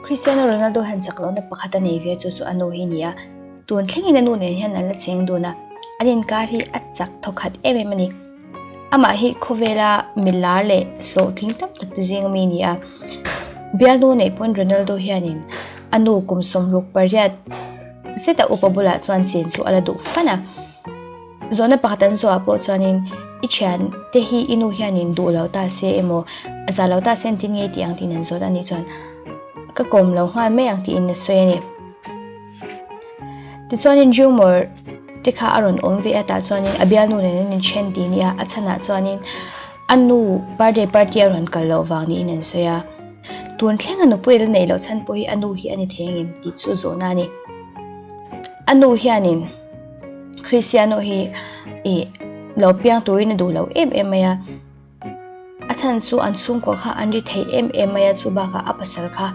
Cristiano Ronaldo hian chak lohna pakhat a nei ve chu chu a nu hi ni a, tun thlengin a nu nen hian an la cheng dun a, an inkar hi a chak thawkhat em em a ni. Amah hi khawvela milar leh hlawhtling tam tak te zing ami a ni a, bialnu neih pawn Ronaldo hianin a nu kum 68 zeta upa bulah chuan chen chu a la duh fan a. Zawhna pakhat an zawhah pawh chuanin i thian te hi i nu hianin duh lo ta se emaw a zah lo ta se engtin nge i tih ang tiin an zawt a nih chuan ka kawm lo nghal mai ang tiin a sawi a ni. Tichuanin rumor te kha a rawn awm ve a tah chuanin a bialnu nen an inthen tih a ni a, a chhanah chuanin a nu birthday party a rawn kal loh vang niin an sawi a. Tun thleng a nupui la neih loh chhan pawh hi a nu hi a ni thei angem tih chu zawhna a ni. A nu hianin Cristiano hi ih lo piang turin a duh lo em em mai a, a chhan chu an chhungkua kha an ri thei em em mai a, chu bakah a pasal kha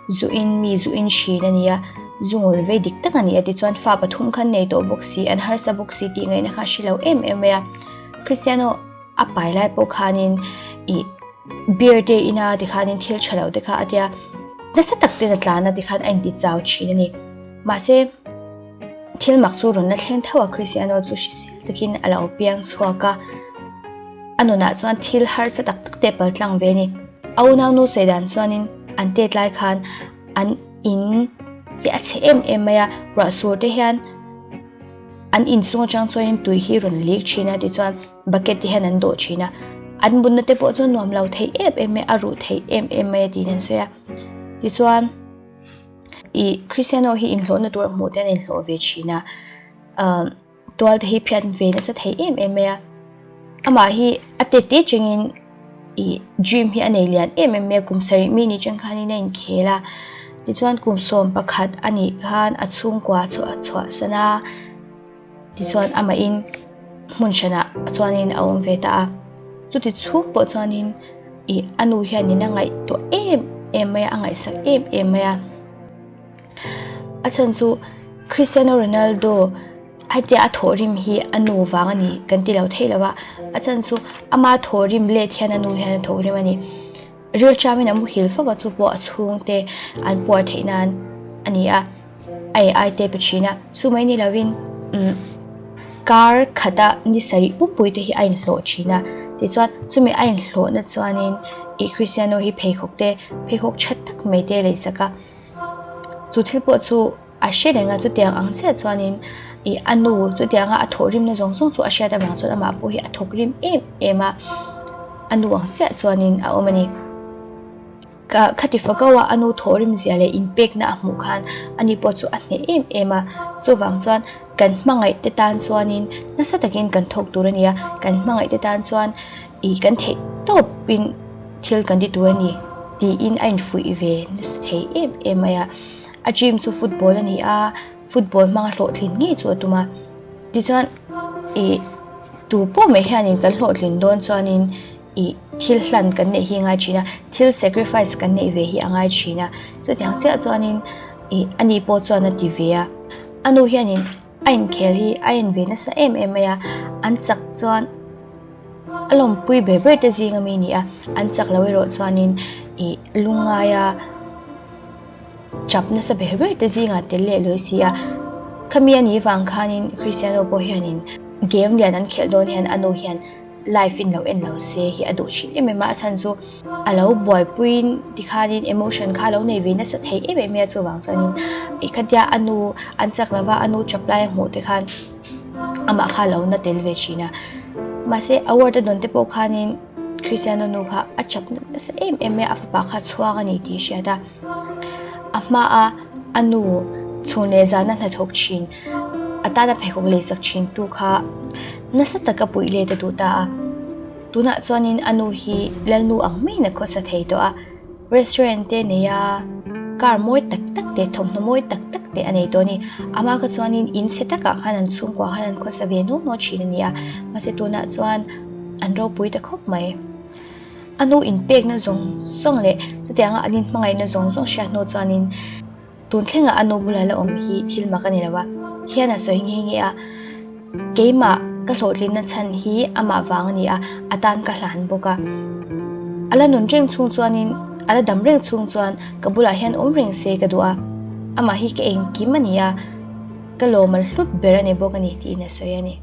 zu in mi zu in thin a ni a, zu ngawl vei dik tak a ni a tichuan fa pathum khan nei tawh bawk si an harsa bawk si tih ngaihna kha a hre lo em em mai a, Cristiano a pai lai pawh khanin ih beer te ina tikhanin thil tha lo te kha a tia nasa tak ten a tlan a tikhan a inti chau thin a ni mahse. Thil mak chu rawn la thleng tho a, Cristiano chu hrisel takin a lo piang chhuak a, a nunah chuan thil harsa tak tak te a paltlang ve a ni. A unaunu sawi dan chuanin an tet lai khan an in hi a chhe em em mai a, ruah sur te hian an in chung atang chuanin tui hi rawn lik thin a tichuan bucket te hian an dawh thin a, an mutna te pawh chu nuam lo thei em em mai a, a ruh thei em em mai a tiin an sawi a, tichuan. Ih Cristiano hi inhlawhna tur a hmuh te an inhlawh ve thin a, ahh tual te hi phiat ve nasa thei em em mai a, amah hi a tet te chengin ih dream hi a nei lian em em mai a, kum sarih mi ni chang khanin a inkhel a, tichuan kum 11 a nih khan a chhungkua chu a chhuahsan a. Tichuan amahin hmun hranah chuanin a awm ve ta a, chuti chhung pawh chuanin ih a nu hianin a ngaihtuah em em mai a, a ngaihsak em em mai a. A chhan chu Cristiano Ronaldo hetia a thawhrim hi a nu vang a ni kan ti lo theih lo a, a chhan chu ama thawhrim let hian a nu hian a thawhrim a ni. Rilṭamin a muhil fo a, chu pawh a chhungte an puar theih nan a ni a, a ei ai te pe thin a, chu mai ni lovin umm kar khata ni sarih pumpui te hi a inhlawh thin a, tichuan chumi a inhlawhna chuanin ih Cristiano hi pheikhawk te pheikhawk tha tak mai te a leisak a, chu thil pawh chu. A hre reng a, chutiang ang chiah chuanin ih a nu chutianga a thawhrimna zawng zawng chu a hriat avang chuan amah pawh hi a thawk rim em em a, a nu ang chiah chuanin a awm a ni. Ka khati fako a, a nu thawhrim zia leh inpekna a hmuh khan ani pawh chu a hneh em em a, chuvang chuan kan hmangaih te tan chuanin nasa takin kan thawk tur a ni a, kan hmangaih te tan chuan ih kan theih tawpin thil kan ti tur a ni tiin a infuih ve nasa thei em em mai a. A dream chu football a ni a, football hmanga hlawhtlin ngei chu a tum a. Tichuan ih tu pawh mai hianin kan hlawhtlin dawn chuanin ih thil hlan kan neih hi a ngai thin a, thil sacrifice kan neih ve hi a ngai thin a. Chutiang chiah chuanin ih ani pawh chuan a ti ve a. A nu hianin a inkhel hi a en ve nasa em em mai a, an chak chuan a lawmpui ber ber te zing ami a ni a, an chak lo erawh chuanin ih lungngaia. Chap nasa ber ber te zingah tel leh lawi si a, khami a nih vang khanin Cristiano pawh hianin game lian an khelh dawn hian a nu hian live in lo en lo se hi a duh thin em em a, a chhan chu a lo buaipuiin tikhanin emotion kha a lo nei ve nasa thei em em mai a, chuvang chuanin ih khatia a nu an chak lova a nu chap lai a hmuh te khan amah kha a lo na tel ve thin a, mahse award a dawn te pawh khanin Cristiano nu kha a chap nasa em em mai a, a fapa kha chhuang a ni tih a hriat a. A hmaa a nu chhun leh zana hnathawk thin, a tana pheikhawk leisak thin tu kha nasa taka puih let a duh ta a. Tunah chuanin a nu hi Lalnu ang maiin a khawsa thei tawh a, restaurant te nei a, car mawi tak tak te, thawmhnaw mawi tak tak te a nei tawh a ni. A hma kha chuanin in chhe takah khan an chhungkua khan an khawsa ve nuau nuau thin a ni a, mahse tunah chuan an ropui ta khawp mai. A nu inpekna zawng zawng leh chutianga an inhmangaihna zawng zawng hriat hnu chuanin tun thlengah a nu bula la awm hi thil mak a ni lo a, hian a sawi nghe nghe a, Keimah ka hlawhtlinna chhan hi amah vang a ni a, a tan ka hlan bawk a. A la nun reng chhung chuanin A la dam reng chhung chuan ka bulah hian awm reng se ka duh a, amah hi ka engkim a ni a, ka lawm an hlut ber a ni bawk a ni tiin a sawi a ni.